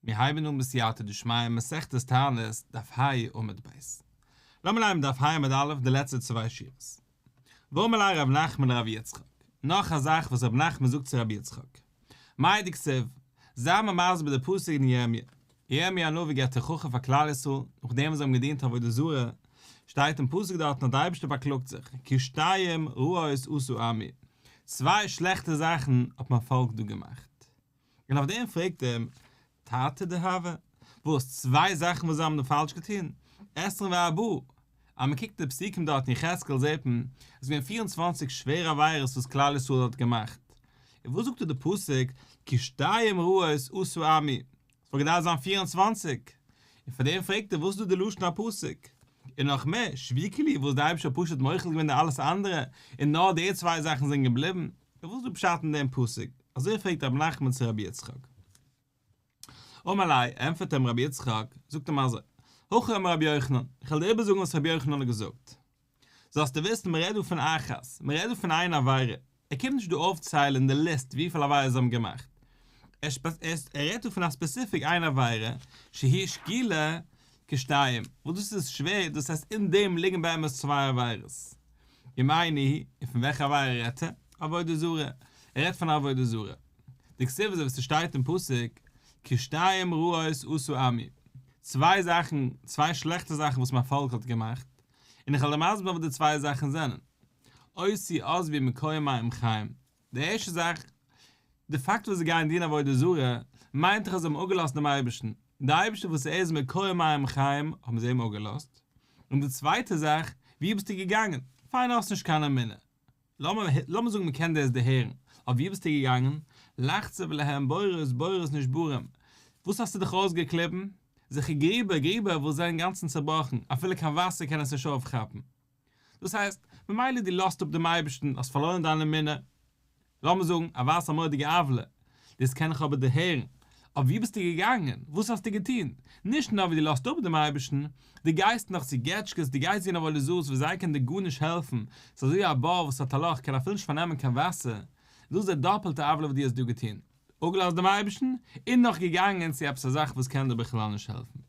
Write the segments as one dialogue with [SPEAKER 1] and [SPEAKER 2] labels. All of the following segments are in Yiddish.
[SPEAKER 1] מיר הייבן אן בסייעתא דשמיא מסכת תענית, דף ה עמוד ב'. לאמיר ליינען דף ה עמוד א' די לעצטע צוויי שורות. ואמר ליה רב נחמן לרבי יצחק, נאך א זאך וואס רב נחמן זאגט צו רבי יצחק. מאי דכתיב, זיי מיר מסביר די פסוק אין ירמיה. ירמיה הנביא געבט תוכחה פאר כלל ישראל, נאכדעם וואס זיי האבן געדינט עבודה זרה, שטייט אין פסוק דארטן אז דער אייבערשטער באקלאגט זיך, כי שתיים רעות עשה עמי, צוויי שלעכטע זאכן האט מיין פאלק דא געמאכט. און אויף דעם פרעגט אים תרתי דהוה, וואס, צוויי זאכן וואס זיי האבן דא פאלש געטון? עשרים וארבעה! אז מען קוקט די פסוקים דארט אין יחזקאל זעט מען, עס איז געווען 24 שווערע עבירות וואס כלל ישראל האט געמאכט. און וואס זאגט דא די פסוק, כי שתיים רעות עשה עמי? עס וואלט געדארפט זיין 24. און פאר דעם פרעגט ער וואס איז דא די לשון הפסוק? און נאך מער, שביקו להו וואס די אייבערשטער האט פשוט מוחל געווען די אלעס אנדערע, און נאר די צוויי זאכן זענען געבליבן? און וואס איז דא פשט אין דעם פסוק? אזוי פרעגט רב נחמן צו רבי יצחק. אמר ליה, ענטפערט אים רבי יצחק, זאגט אים אזוי, הכי אמר רבי יוחנן, איך וועל דיר איבערזאגן וואס רבי יוחנן האט געזאגט. זאלסטו וויסן, מען רעדט דא פון אחת, מען רעדט דא פון איין עבירה, ער קומט נישט דא אויפציילן די ליסט וויפיל עבירות זיי האבן געמאכט, ער רעדט דא פון א specific איין עבירה, שהיא שקילה כשתיים, וואס דאס איז שווער, דאס הייסט אין דעם ליגן באמת צוויי עבירות. ומאי ניהו, און פון וועלכע עבירה רעדט ער? עבודה זרה, ער רעדט פון עבודה זרה. דכתיב אזוי ווי ס'שטייט אין פסוק, כי שתיים רעות עשה עמי, צוויי זאכן, צוויי שלעכטע זאכן וואס מיין פאלק האט געמאכט, און איך וועל דיר מסביר זיין וואס די צוויי זאכן זענען. אותי עזבו מקור מים חיים, די ערשטע זאך, די פאקט וואס זיי גייען דינען עבודה זרה, מיינט דאך אז זיי האבן אפגעלאזט דעם אייבערשטן, דער אייבערשטער וואס ער איז מקור מים חיים האבן זיי אים אפגעלאזט, און די צווייטע זאך, וואו ביסטו געגאנגען? פיין האסט נישט קיין אמונה, לאמיר זאגן מ'קען דאס דערהערן, אבער וואו ביסטו געגאנגען? לחצוב להם בורות בורות נשברים, וואס האסטו דיך אויסגעקליבן? זיכער גריבער גריבער וואס זענען אינגאנצן צעבראכן, אפילו קיין וואסער קען עס נישט אויפכאפן. דאס הייסט, ממילא דו לאזט אפ דעם אייבערשטן, האסט פארלוירן דיין אמונה, לאמיר זאגן, א ווייסע מורא'דיגע עוולה, דאס קען איך אבער דערהערן, אבער וואו ביסטו געגאנגען? וואס האסטו געטון? נישט נאר ווי דו לאזט אפ דעם אייבערשטן, דו גייסט נאך צו געטשקעס, דו גייסט זען עבודה זרות וואס זיי קענען דיר גארנישט העלפן, ס'איז אזוי ווי א בור וואס האט א לאך קען אפילו נישט פארנעמען קיין וואסער, דאס איז די דאפעלטע עוולה וואס דו האסט דא געטון, אפגעלאזט דעם אייבערשטן, און נאך געגאנגען צו עפעס א זאך וואס קען דיר בכלל נישט העלפן.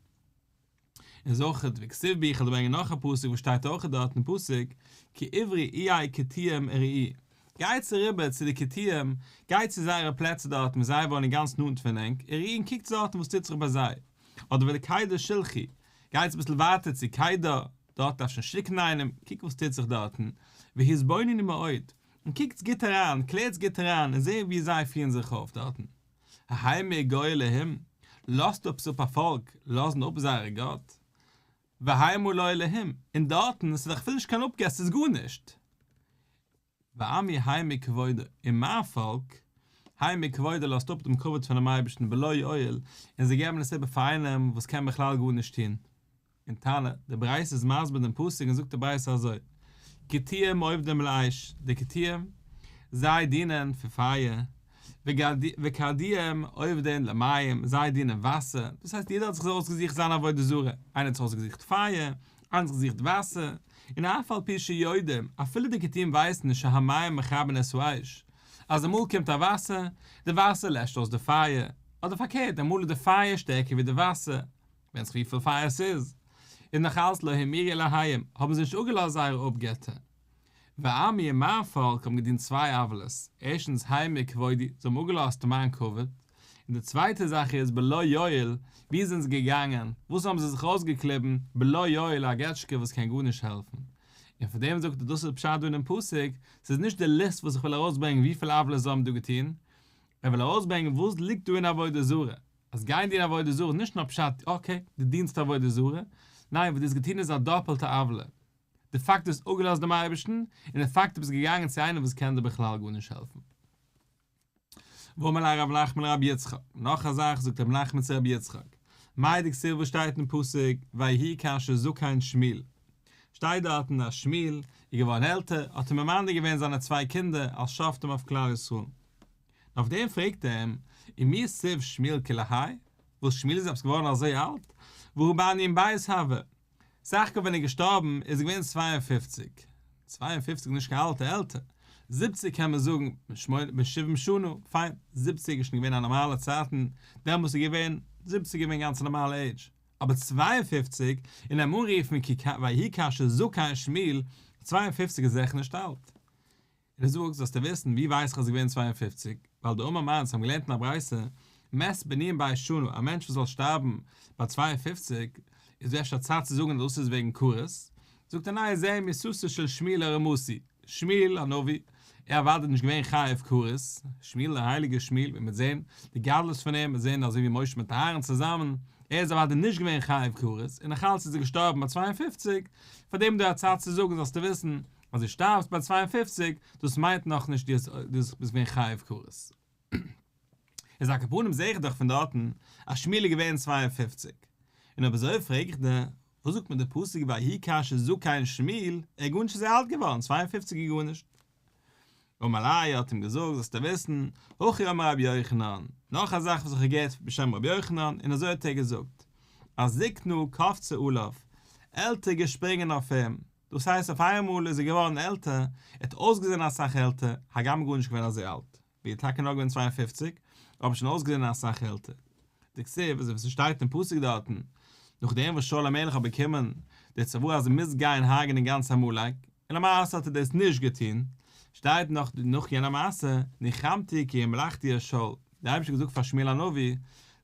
[SPEAKER 1] איז אויך וכתיב בהו, איך וועל ברענגען נאך א פסוק וואס שטייט אויך דארט אין פסוק, כי עברו איי כותים וראו, גייטס אריבער צו די כותים, גייטס צו זייערע פלעצער דארטן וואו זיי וואוינען גאנץ נאנט פון ענק, וראו און קוקטס דארטן וואס טוט זיך ביי זיי, אדער ולקידר שלחו, גייטס אביסל ווייטער צו קידר, דארט דארף שוין שיקן איינעם, קוק וואס טוט זיך דארטן, והתבוננו מאוד, און קוקטס גוט אריין, קלערטס גוט אריין און זעט ווי זיי פירן זיך אויף דארטן. ההמה גוי אלהים, לאזט עפעס אפ א פאלק, לאזן אפ זייערע גאט? והמה לא אלהים, און דארטן, ס'איז דאך אפילו נישט קיין אפגעט, ס'איז גארנישט. ועמי המיר כבודי, און מיין פאלק, המיר כבודי לאזט אפ דעם כבוד פונעם אייבערשטן בלא יועיל, און זיי געבן עס איבער פאר איינעם וואס קען בכלל גארנישט טון. און תנא, די ברייתא איז מסביר דעם פסוק און זאגט די ברייתא אזוי, כותים עובדים לאש, די כותים, זיי דינען פון פייער, וכלדיים עובדים למים, זיי דינען וואסער, דאס הייסט יעדער האט זיך אויסגעזוכט זיין עבודה זרה, איינער האט זיך אויסגעזוכט פייער, איינער האט זיך געזוכט וואסער, און אף על פי שיודעים, אפילו די כותים ווייסן שהמים מכבין את האש, אז אמאל קומט א וואסער, די וואסער לעשט אויס די פייער, אדער פארקערט אמאל איז די פייער שטערקער ווי די וואסער, ווענדט זיך וויפיל פייער ס'איז, איז נאך אלץ לא המירו אלהיהם, האבן זיי נישט אפגעלאזט זייערע אפגעטער. ועמי און מיין פאלק האבן געטון צוויי עוולות, ערשטנס המיר כבודי, זיי האבן אפגעלאזט מיין כבוד, און די צווייטע זאך איז בלא יועיל, וואו זענען זיי געגאנגען, וואס האבן זיי זיך אויסגעקליבן, בלא יועיל א געטשקע וואס קען גארנישט העלפן. און פאר דעם זאגט ער דאס איז פשט דא אינעם פסוק, ס'איז נישט די ליסט וואס איך וויל ארויסברענגען וויפיל עוולות זיי האבן דא געטון, ער וויל ארויסברענגען וואס ליגט דא אין עבודה זרה, אז גיין דינען עבודה זרה איז נישט נאר פשט okay דו דינסט עבודה זרה, ניין וואס דו האסט געטון איז א דאפעלטע עוולה, די פאקט דו האסט אפגעלאזט דעם אייבערשטן, און די פאקט דו ביסט געגאנגען צו איינעם וואס קען דיר בכלל גארנישט העלפן. ואמר ליה רב נחמן לרבי יצחק, נאך א זאך זאגט רב נחמן צו רבי יצחק, מאי דכתיב וואס שטייט אין פסוק ויהי כאשר זקן שמואל, שטייט דארטן אז שמואל איז געווארן עלטער האט ער ממנה געווען זיינע צוויי קינדער אלס שופטים אויף כלל ישראל, און אויף דעם פרעגט ער אים, ומי סיב שמואל כולי האי? וואס שמואל איז עפעס געווארן אזוי אלט? והא בר נ"ב הוה. סך הכל ווען ער איז געשטארבן איז ער געווען 52. 52 איז נישט קיין אלטע עלטער. 70 קען מען זאגן, בן שבעים שנה, פיין, 70 איז שוין געווען א נארמאלע צייטן, דעמאלס איז געווען. זיבציג איז געווען גאנץ א נארמאלע עידזש, אבער 52, און אים אנרופן כי ויהי כאשר זקן שמואל, 52 איז זיכער נישט אלט. און ער זאגט, זאלסטו וויסן, ווי ווייס איך אז ער איז געווען 52, ווייל דאמר מר, אונז האבן געלערנט אין א ברייתא, מת בנ"ב שנה, א מענטש וואס זאל שטארבן ביי 52, איז דא אפשר א צד צו זאגן אז דאס איז וועגן כרת, זאגט ער ניין, זה מיתתו של שמואל הרמתי, שמואל הנביא, ער אוודאי נישט געווען חייב כרת, שמואל דער הייליגער שמואל, ווי מ'וועט זען די גדלות פון אים, מ'וועט זען אזוי ווי משה מיט אהרן צוזאמען, ער איז אוודאי נישט געווען חייב כרת, און נאכאלץ איז ער געשטארבן ביי 52, פאר דעם איז דא א צד צו זאגן זאלסטו וויסן, אז דו שטארבסט ביי 52, דאס מיינט נאכנישט דו ביסט געווען חייב כרת. איז על כל פנים זעה איך דאך פון דארטן אז שמואל איז געווען 52. און אויב אזוי פרעג איך דיר, וואס זאגט מיר דער פסוק ויהי כאשר זקן שמואל, ער איז גארנישט אזוי אלט געווארן, 52 איז גארנישט. אמר ליה האט אים געזאגט זאלסטו וויסן, הכי אמר רבי יוחנן, נאך א זאך וואס איך האב געהערט בשם רבי יוחנן, און אזוי האט ער געזאגט, אז זקנה קפצה עליו, עלטער געשפרינגען אויף אים, דאס הייסט אויף איינמאל איז ער געווארן עלטער, ער האט אויסגעזען אסאך עלטער, הגם גארנישט געווען אזוי אלט, ווי ער טאקע נאר געווען 52, אבער שוין אויסגעזען אסאך עלטער. דכתיב, אזוי ווי ס'שטייט אין פסוק דארטן, נאכדעם וואס שאול המלך האט באקומען די צוואה אז ער מוז גיין הרג'נען גאנץ עמלק, און למעשה האט ער דאס נישט געטון, שטייט נאך נאך יענע מעשה, ניחמתי כי המלכתי את שאול, דער אייבערשטער האט געזאגט פאר שמואל הנביא,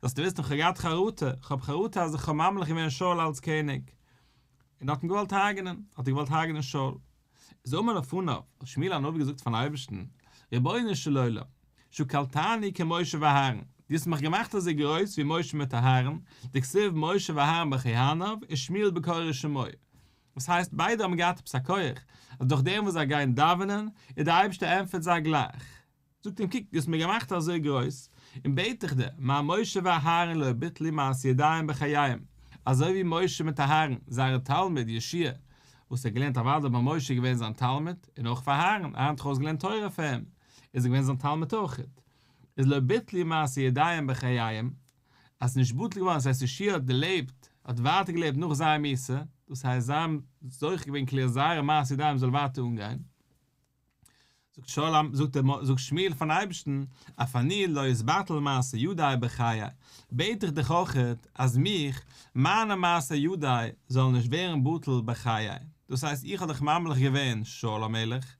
[SPEAKER 1] זאלסטו וויסן איך האב געהאט חרטה, איך האב חרטה אז איך האב ממליך געווען שאול אלס קעניג, און האט אים געוואלט הרג'נען, האט ער געוואלט הרג'נען שאול. איז אמר לפניו, האט שמואל הנביא געזאגט פארן אייבערשטן, רבונו של עולם, שקלתני כמשה ואהרן, דו האסט מיך געמאכט אזוי גרויס ווי משה מיט אהרן, דכתיב משה ואהרן בכהניו ושמואל בקוראי שמו. דאס הייסט ביידע האבן געהאט עפעס א כח, אז דורך דעם וואס זיי גייען דאווענען, איז דער אייבערשטער ענטפערט זיי גלייך. זאגט אים, קוק, דו האסט מיר געמאכט אזוי גרויס, און בעט איך דיר, מה משה ואהרן לא ביטלו מעשה ידיהם בחייהם, אזוי ווי משה מיט אהרן, זייער תלמיד יהושע, וואס האט געלערנט אוודאי ביי משה איז געווען זיין תלמיד, און אויך פאר אהרן, אהרן האט דאך אויסגעלערנט תורה פאר אים, איז ער געווען זיין תלמיד אויך. איז לא ביטלו מעשה ידיהם בחייהם, אז ס'איז נישט בטל געווארן, ס'הייסט יהושע האט דערלעבט, האט ווייטער געלעבט נאך זייער מיתה, דאס הייסט זיי האבן זוכה געווען כאילו זייערע מעשה ידיים זאל ווייטער אנגיין. זאגט שאול זאגט דער זאגט שמואל פארן אייבערשטן, אף אני לא יתבטל מעשה ידי בחיי, בעט איך דיך אויכעט אז מיך, מיינע מעשה ידי זאלן נישט ווערן בטל בחיי, דאס הייסט איך האב דאך ממליך געווען שאול המלך,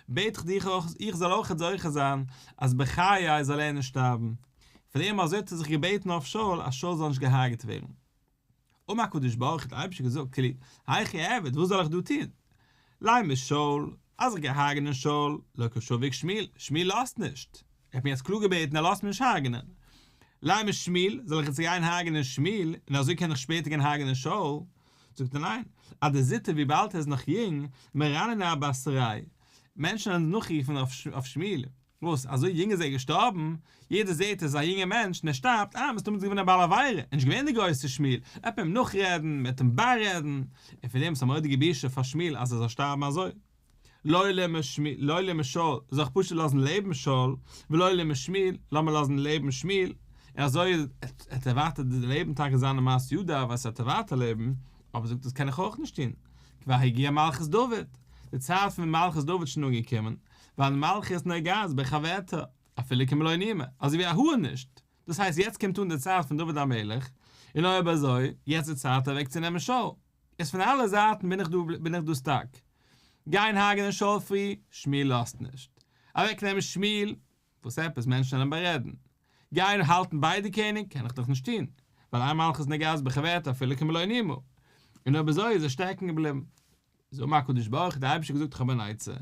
[SPEAKER 1] בעט איך דיך אויך איך זאל אויכעט זוכה זיין אז בחיי זאל ער נישט שטארבן. פאר דעם אזוי האט ער זיך געבעטן אויף שאול אז שאול זאל נישט געהארגעט ווערן. אמר הקדוש ברוך הוא האט דער אייבערשטער געזאגט כאילו, היכי אעביד, וואס זאל איך דא טון? לימות שאול, אז איך גיי הרג'נען שאול, לא קא שביק שמואל, שמואל לאזט נישט, ער האט מיר יעצט קלאר געבעטן ער לאזט מיר נישט הרג'נען. לימות שמואל, זאל איך יעצט גיין הרג'נען שמואל, און אזוי קען איך שפעטער גיין הרג'נען שאול? זאגט ער ניין, אדזוטר וויבאלד ער איז נאך יונג, מרנני אבתריה, מענטשן וועלן נאכרופן אויף שמואל, וואס? אזוי יונג איז ער געשטארבן? יעדער זעט ער איז א יונגער מענטש און ער שטארבט, אה, מסתמא איז ער געווען א בעל עבירה, נישט געווען דער גרויסער שמואל, עט מען אים נאכרעדן, מען וועט אים בארעדן, און פון דעם איז א מורא'דיגע בושה פאר שמואל אז ער זאל שטארבן אזוי. לא לימות שאול, זאל איך פשוט לאזן לעבן שאול, ולא לימות שמואל, לאמיר לאזן לעבן שמואל, און אזוי וועט ער ווייטער לעבן טאקע זיינע מעשי ידיו, אז ער וועט ווייטער לעבן, אבער זאגט דאס קען איך אויך נישט טון, כבר הגיע מלכות דוד, די צייט פון מלכות דוד איז שוין אנגעקומען, ואין מלכות נוגעת בחברתה, אפילו כמלא נימא, אזוי ווי א האר נישט, דאס הייסט יעצט קומט אן די צייט פון דוד המלך, און אויב אזוי, יעצט איז צייט אוועק צו נעמען שאול, איז פון אלע זייטן בין איך דא בין איך דא stuck, גיין הרג'נען שאול פרי, שמואל לאזט נישט, אוועק נעמען שמואל, וואס עפעס מענטשן וועלן בארעדן, גיין האלטן ביידע קעניג קען איך דאך נישט טון, ווייל אין מלכות נוגעת בחברתה אפילו כמלא נימא, און אויב אזוי איז ער שטעקן געבליבן. איז אמר הקדוש ברוך הוא, דער אייבערשטער האט געזאגט איך האב אן עצה,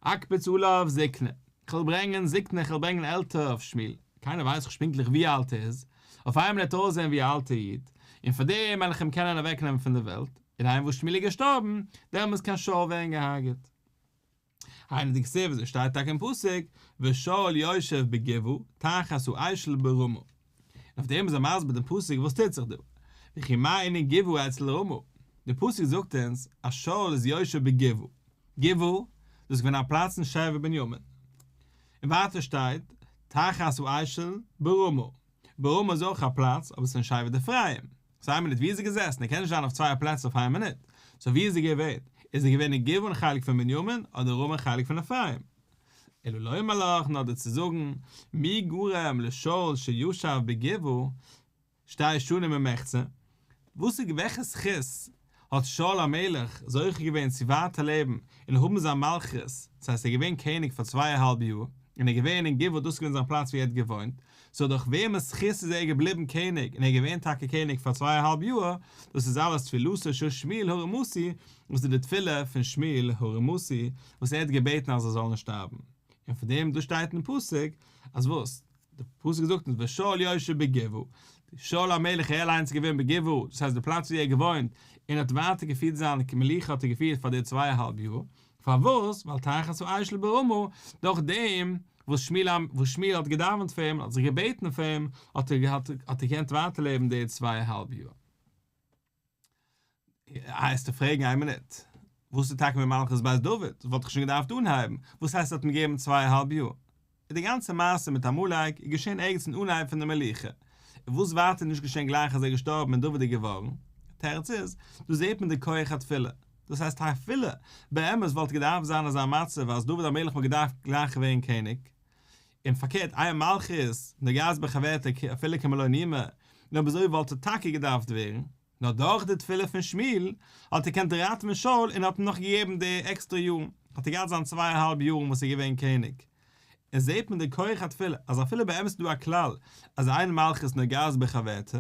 [SPEAKER 1] אקביץ עליו זקנה, איך וועל ברענגען זקנה, איך וועל ברענגען עלטער אויף שמואל, קיינער ווייסט נישט פונקטליך ווי אלט ער איז, אויף איינמאל ער וועט אויסזען ווי א אלטער איד, און פאר דעם וועל איך אים קענען אוועקנעמען פון דער וועלט, און איינמאל וואס שמואל איז געשטארבן, דעמאלס קען שאול ווערן געהארגעט. היינו דכתיב, אזוי שטייט טאקע אין פסוק, ושאול יושב בגבעה, תחת האשל ברמה. און אויף דעם איז ער מסביר דעם פסוק וואס טוט זיך דא, וכי מה ענין גבעה אצל רמה, דער פסוק זאגט אונז אז שאול איז יושב בגבעה, גבעה, דאס איז געווען א פלאץ אין שבט בנימין. און ווייטער שטייט, תחת האשל ברמה, ברמה איז אויך א פלאץ, אבער עס איז אין שבט אפרים. סאו איין מינוט, ווי איז ער געזעסן? ער קען נישט זיין אויף צוויי פלעצער אויף איין מינוט. סאו ווי איז ער געווען? איז ער געווען אין גבעה אין חלק פון בנימין, אדער רמה אין חלק פון אפרים? אלא לומר לך, נאר דיר צו זאגן, מי גרם לשאול שישב בגבעה? שתי שנים ומחצה, וואס איז וועלכע זכות האט שאול המלך זוכה געווען צו ווייטער לעבן און האבן זיין מלכות, דאס הייסט ער איז געווען קעניג פאר צוויי א האלב יאר, און ער איז געווען אין גבעה דאס איז געווען זיין פלאץ ווי ער האט געוואוינט, סאו דורך וועמענס זכות איז ער געבליבן קעניג און ער איז געווען טאקע קעניג פאר צוויי א האלב יאר, דאס איז אלעס תפילתו של שמואל הרמתי, וואס איז די תפילה פון שמואל הרמתי וואס ער האט געבעטן אז ער זאל נישט שטארבן, און פון דעם דאס שטייט אין פסוק אז וואס? די פסוק זאגט אונז ושאול יושב בגבעה, שאול המלך ער אליינס איז געווען בגבעה, דאס הייסט די פלאץ ווי ער האט געוואוינט, און האט ווייטער געפירט זיין מלוכה האט ער געפירט פאר די צוויי א האלב יאר, פארוואס? ווייל תחת האשל ברמה, דורך דעם וואס שמואל וואס שמואל האט געדאווענט פאר אים, האט זיך געבעטן פאר אים, האט ער האט ער געקענט ווייטער לעבן די צוויי א האלב יאר. וועסטו פרעגן איין מינוט, וואס איז טאקע מיט מלכות בית דוד? דאס וואלט איך שוין געדארפט אנהייבן, וואס הייסט האט אים געגעבן צוויי א האלב יאר? די גאנצע מעשה מיט עמלק איז געשען ערגעץ אין אנהייב פון די מלוכה, און וואס ווייטער איז נישט געשען גלייך אז ער איז געשטארבן און דוד איז געווארן? תירוץ איז, דא זעט מען די כח התפילה, דאס הייסט אפילו באמת וואלט געדארפט זיין אזא מצב אז דוד המלך וואלט געדארפט גלייך ווערן קעניג, און פארקערט אין מלכות נוגעת בחברתה אפילו כמלא נימא, און אויב אזוי וואלט ער טאקע געדארפט ווערן, נאר דורך די תפילה פון שמואל האט ער געקענט ראטעווען שאול און האט אים נאך געגעבן די עקסטערע יארן, האט ער געהאט זיין צוויי א האלב יארן וואס ער איז געווען קעניג. און זעט מען די כח התפילה אז אפילו באמת איז דא א כלל אז אין מלכות נוגעת בחברתה,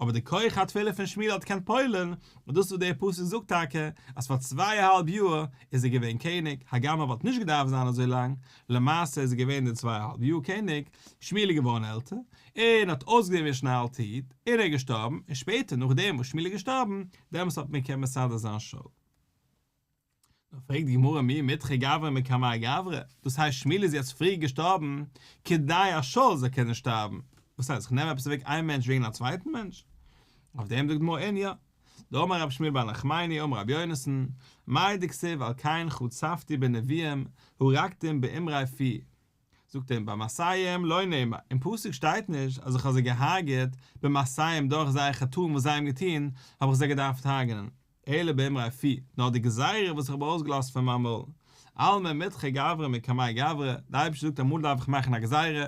[SPEAKER 1] אבער די כח התפילה פון שמואל האט געקענט פועל'ן, און דאס איז וואס דער פסוק זאגט טאקע אז פאר צוויי א האלב יאר איז ער געווען קעניג, הגם ער וואלט נישט געדארפט זיין אזוי לאנג, למעשה איז ער געווען די צוויי א האלב יאר קעניג, שמואל איז געווארן עלטער, און האט אויסגעזען ווי שוין א אלטע איד, און ער איז געשטארבן, און שפעטער נאכדעם וואס שמואל איז געשטארבן, דעמאלס האט מען געקענט מסדר זיין שאול. נאר פרעגט די גמרא מי מידחי גברא מקמי גברא, דאס הייסט שמואל איז יעצט פריער געשטארבן כדי אז שאול זאל קענען שטארבן, וואס הייסט איך נעם עפעס אוועק איין מענטש וועגן א צווייטן מענטש? אויף דעם זאגט די גמרא אין יא, דאמר רב שמואל בר נחמני אמר רבי יונתן, מאי דכתיב על כן חצבתי בנביאים הרגתים באמרי פי, זאגט ער במעשיהם לא נאמר, אין פסוק שטייט נישט אז איך האב זיי געהארגעט במעשיהם דורך זייער חטאים וואס זיי האבן געטון האב איך זיי געדארפט הרג'נען, אלא באמרי פי, נאר די גזירה וואס איך האב ארויסגעלאזט פון מיין מויל. אלמא מידחי גברא מקמי גברא, די אייבערשטער זאגט אמאל דארף איך מאכן א גזירה,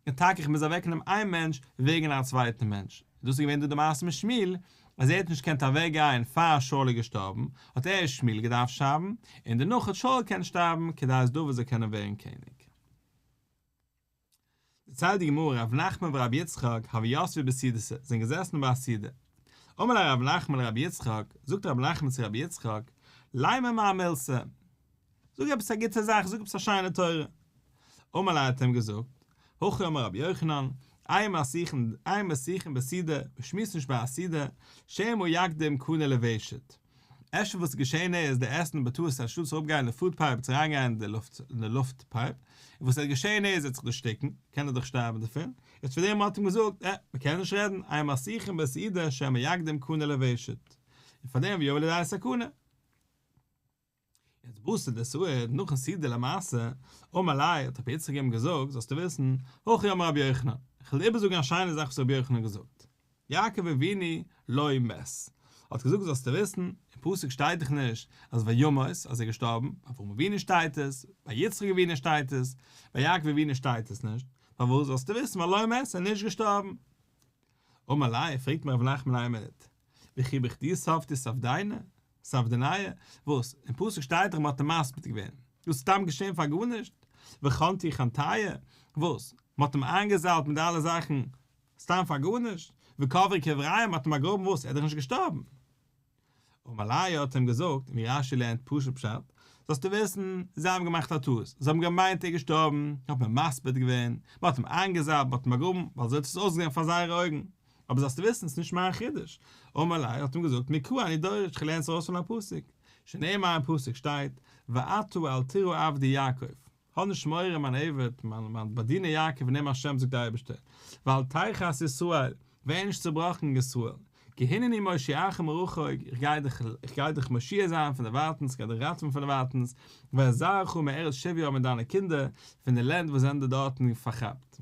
[SPEAKER 1] און טאקע איך מוז אוועקנעמען איין מענטש וועגן א צווייטן מענטש. דאס איז געווען דא די מעשה מיט שמואל, אז ער האט נישט געקענט אוועק גיין פאר שאול איז געשטארבן, האט ערשט שמואל געדארפט שטארבן, און דערנאך האט שאול געקענט שטארבן כדי אז דוד זאל קענען ווערן קעניג. דערציילט די גמרא, רב נחמן ורבי יצחק הוו יתבי בסעודתא, זענען געזעסן ביי א סעודה. אמר ליה רב נחמן לרבי יצחק, זאגט רב נחמן צו רבי יצחק, לימא מר מילתא, זאג עפעס א גוטע זאך, זאג עפעס א שיינע תורה. אמר ליה האט אים געזאגט, הכי אמר רבי יוחנן, אין מסיחין, אין משיחין בסעודה, מען שמועסט נישט ביי א סעודה, שמא יקדים קנה לוושט. אפשר וואס איז געשען איז, די עסן בטעות אנשטאט צו אראפגיין אין די food pipe איז אריינגעגאנגען אין די לופט, אין די לופט pipe, און וואס איז געשען איז, ער האט זיך דערשטיקן, קען ער דאך שטארבן דערפון, איז פאר דעם האט אים געזאגט, אה, מען קען נישט רעדן, אין משיחין בסעודה שמא יקדים קנה לוושט. און פאר דעם ויבא לידי סכנה. יעצט בתר דסעיד, נאכן סעודה למעשה, אמר ליה, האט רבי יצחק אים געזאגט, זאלסטו וויסן, הכי אמר רבי יוחנן, איך וועל איבערזאגן א שיינע זאך וואס רבי יוחנן האט געזאגט, יעקב אבינו לא מת, האט געזאגט זאלסטו וויסן, אין פסוק שטייט דאך נישט אז וימת, אז ער איז געשטארבן, ביי אברהם אבינו שטייט עס, ביי יצחק אבינו שטייט עס, ביי יעקב אבינו שטייט עס נישט, פארוואס זאלסטו וויסן ווייל לא מת, ער איז נישט געשטארבן. אמר ליה, פרעגט אים רב נחמן איין מינוט, וכי בכדי ספדו ספדניה? ספדניה, וואס? אין פסוק שטייט דאך מ'האט אים מספיד געווען. דאס איז סתם געשען פאר גארנישט? וחנטו חנטייא, וואס? מ'האט אים איינגעזאלבט מיט די אלע זאכן סתם פאר גארנישט? וקברו קברייא, מ'האט אים באגראבן וואס? ער איז דאך נישט געשטארבן. אמר ליה האט אים געזאגט, און ווי רש"י לערנט פשוט פשט, זאלסטו וויסן, זיי האבן געמאכט א טעות, זיי האבן געמיינט ער איז געשטארבן, האט מען מספיד געווען, מ'האט אים איינגעזאלבט, מ'האט אים באגראבן, ווייל אזוי האט עס אויסגעזען פאר זייערע אויגן. אבער זאלסטו וויסן, ס'איז נישט מיין חידוש. אמר ליה, האט אים געזאגט, מקרא אני דורש, איך לערן עס ארויס פון א פסוק. שנאמר אין פסוק שטייט, ועתה אל תירא עבדי יעקב, האב נישט מורא מיין עבד, מיין באדינער יעקב נאם השם זאגט דער אייבערשטער, ואל תחת ישראל, ווער נישט צעבראכן ישראל, כי הנני מושיעך מרחוק, איך גיי דיך, איך גיי דיך מושיע זיין פון דערווייטנס, איך גיי דיך ראטעווען פון דערווייטנס, ואת זרעך מארץ שביה מיט דיינע קינדער, פון די לענד וואס זענען דארטן פארכאפט.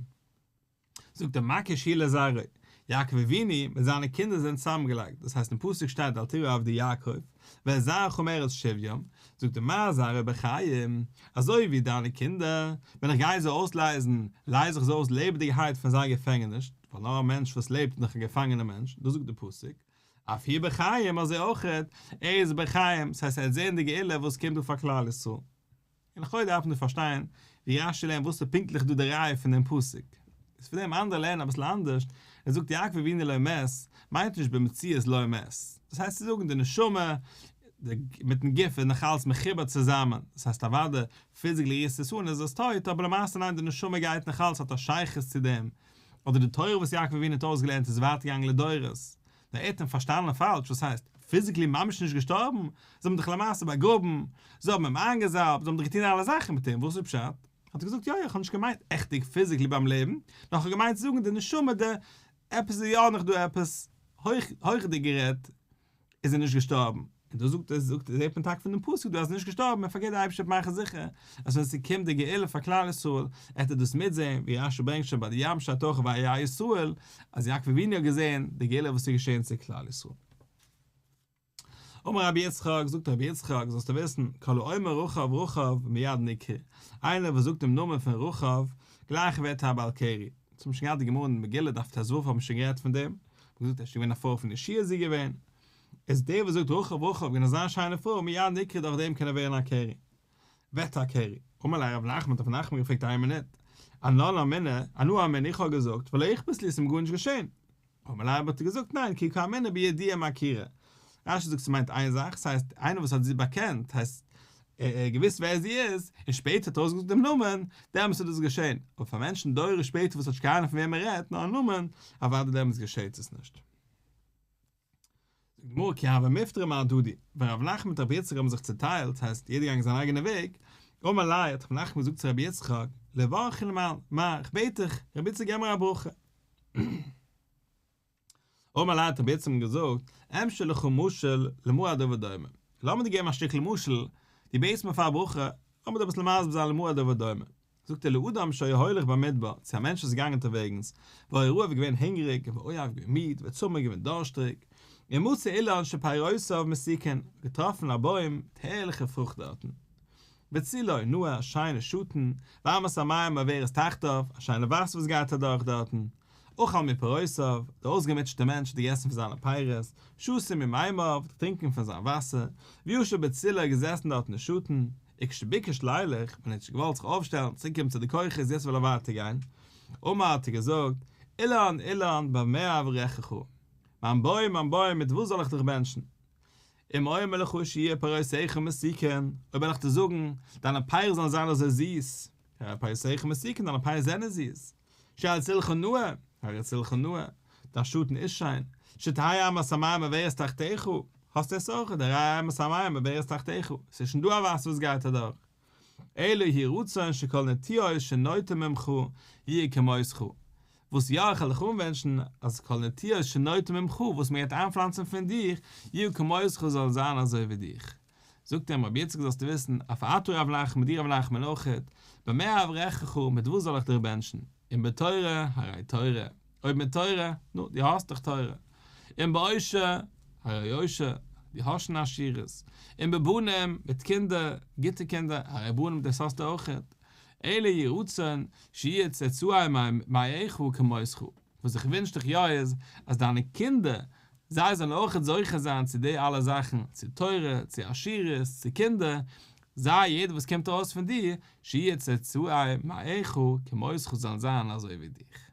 [SPEAKER 1] זאגט ער מקיש הוא לזרעו, יעקב אבינו מיט זיינע קינדער זענען צוזאמגעלייגט, דאס הייסט אין פסוק שטייט אל תירא עבדי יעקב, ואת זרעך מארץ שבים, זאגט ער מה זרעו בחיים, אזוי ווי דיינע קינדער, ווען איך גיי זיי אויסלייזן, לייז איך זיי אויס לעבעדיגערהייט פון זייער געפענגעניש. ווייל נאר א מענטש וואס לעבט איז נאך א געפאנגענער מענטש, דאס זאגט די פסוק, אף הוא בחיים אזוי אויך ער איז בחיים, ס'הייסט ער וועט זען די גאולה וואס קומט דא פאר כלל ישראל. און לכאו' דארף מען דא פארשטיין ווי רש"י לערנט וואס איז פונקטליך דא די ראיה פון דעם פסוק. איז פון דעם אנדערע לערנען אביסל אנדערש, ער זאגט יעקב אבינו לא מת מיינט נישט במציאות לא מת, דאס הייסט צו זאגן די נשמה מיטן גוף איז נאך אלץ מחובר צוזאמען, דאס הייסט אוודאי physically רירסט עס אן איז עס טויט אבער למעשה ניין די נשמה גייט נאך אלץ האט א שייכות צו דעם, אדער די תורה וואס יעקב אבינו האט אויסגעלערנט איז ווייטער געגאנגען לדורות, נאר ער האט אים פארשטאנען פאלש, וואס הייסט, physically ממש נישט געשטארבן? זיי האבן דאך למעשה באגראבן, זיי האבן אים איינגעזאלבט, זיי האבן דאך געטון אלע זאכן מיט אים, וואס איז פשט? האט ער געזאגט, יא יא, איך האב נישט געמיינט עכטיג physically ביים לעבן, נאר איך האב געמיינט צו זאגן די נשמה, די, עפעס איז יא נאך דא עפעס, הויכדיג גערעדט, איז ער נישט געשטארבן, און דאס זאגט ער, זאגט ער, זעט מען טאקע פון דעם פסוק דא אז ער איז נישט געשטארבן, און פארקערט דער אייבערשטער וועט מאכן זיכער אז ווען ס'קומט די גאולה פאר כלל ישראל, וועט ער דאס מיטזען, ווי רש"י ברענגט שוין ביי די ים שטייט אויך וירא ישראל, אז יעקב אבינו האט געזען די גאולה וואס איז געשען צו כלל ישראל. אמר רבי יצחק, זאגט רבי יצחק, זאלסטו וויסן, כל האומר רחב רחב מיד נקרא, איינער וואס זאגט דעם נאמען פון רחב, גלייך ווערט ער א בעל קרי. אונז האבן שוין געהאט די גמרא אין מגילה דף ט"ו האבן מיר שוין גערעדט פון דעם, מ'האט געזאגט ער איז שוין געווען א פרוי פון יהושע איז זי געווען, איז דער וואס זאגט רחב רחב געווען אזא שיינע פרוי מיד נקרא דורך דעם קען ער ווערן א קרי, ווערט א קרי. אמר ליה רב נחמן האט רב נחמן געפרעגט איין מינוט, אנן אמינא, אנא אמינא איך האב געזאגט ולא איכפת לי עס איז מיר גארנישט געשען. אמר ליה האט ער געזאגט ניין כי קאמינא בידוע ומכירה. רש"י זאגט ס'מיינט איין זאך, ס'הייסט איינער וואס האט זי באקענט, הייסט ער האט געוואוסט ווער זי איז, און שפעטער האט ער אויסגעזאגט דעם נאמען, דעמאלטס איז דאס געשען, אבער פאר מענטשן דורות שפעטער וואס האט נישט קיין אהנונג פון וועם מען רעדט, נאר א נאמען, אוודאי דעמאלטס געשעט עס נישט. זאגט די גמרא כי הוו מפטרי מהדדי, ווען רב נחמן מיט רבי יצחק האבן זיך צוטיילט, הייסט יעדער געגאנגען זיין אייגענע וועג, אמר ליה האט רב נחמן געזאגט צו רבי יצחק, לברכי לי מר, איך בעט דיך, רבי יצחק געב מיר א ברכה. אמר ליה האט רבי יצחק אים געזאגט, אמשול לך משל למה הדבר דומה, לאמיר דיר געבן א שטיקל משל, דו בעטסט מיר פאר א ברכה, לאמיר דיר אביסל מסביר זיין למה הדבר דומה. זאגט ער לאדם שהיה הולך במדבר, צו א מענטש וואס איז געגאנגען אונטערוועגנס, והיה רעב איז געווען הונגעריג, ועיף געווען מיד, וצמא געווען דארשטריג, ומצא אילן שפירותיו מתוקין, געטראפן א בוים מיט הערליכע פרוכט דארטן. וצילו נאה, א שיינע שאטן, ואמת המים עוברת תחתיו, א שיינע וואסער וואס גייט אדורך דארטן. אכל מפירותיו, דער אויסגעמוטשעטער מענטש האט געגעסן פון זיינע פירות, שתה ממימיו, געטרינקען פון זיין וואסער, וישב בצילו געזעסן דארט אין שאטן, וכשביקש לילך, ווען ער האט שוין געוואלט זיך אויפשטעלן, צוריקקומען צו די כוחות, יעצט וויל ער ווייטער גיין, אמר האט ער געזאגט, אילן אילן במה אברכך, מיין בוים מיין בוים מיט וואס זאל איך דיך בענטשן? אם אומר לך שיהיו פירותיך מתוקין, אויב וועל איך דיר זאגן, דיינע פירות זאלן זיין אזוי זיס, הרי פירותיך מתוקין, דיינע פירות זענען זיס, שיהא צלך נאה, הרי צלך נאה, דיין שאטן איז שיין, שתהא אמת המים עוברת תחתיך, האסט עס אויך, הרי אמת המים עוברת תחתיך, ס'איז שוין דא א וואסער וואס גייט אדורך. אלא יהי רצון שכל נטיעות שנוטע ממך יהיו כמותך, וואס יא איך וועל דיך אנוואונטשן אז כל נטיעות שנוטע ממך וואס מען גייט איינפלאנצן פון דיך, יהיו כמותך זאלן זיין אזוי ווי דיך. זאגט אים רבי יצחק זאלסטו וויסן, אף אתה רב נחמן דיר רב נחמן אויכעט, במה אברכך מיט וואס זאל איך דיך בענטשן, אם בתורה הרי תורה, אויב מיט תורה, נו, דו האסט דאך תורה, אם בעושר, הרי עושר, דו האסט שוין עשירות, אם בבנים, מיט קינדער, גוטע קינדער, הרי בנים דאס האסטו אויכעט, אלא יהי רצון שיהיו צאצאי מעיך כמותך, וואס איך ווינטש דיך יא איז, אז דיינע קינדער, זיי זאלן אויכעט זוכה זיין צו די אלע זאכן, צו תורה, צו עשירות, צו קינדער, זיי, יעדער וואס קומט ארויס פון דיר, שיהיו צאצאי מעיך כמותך זאלן זיין אזוי ווי דיך.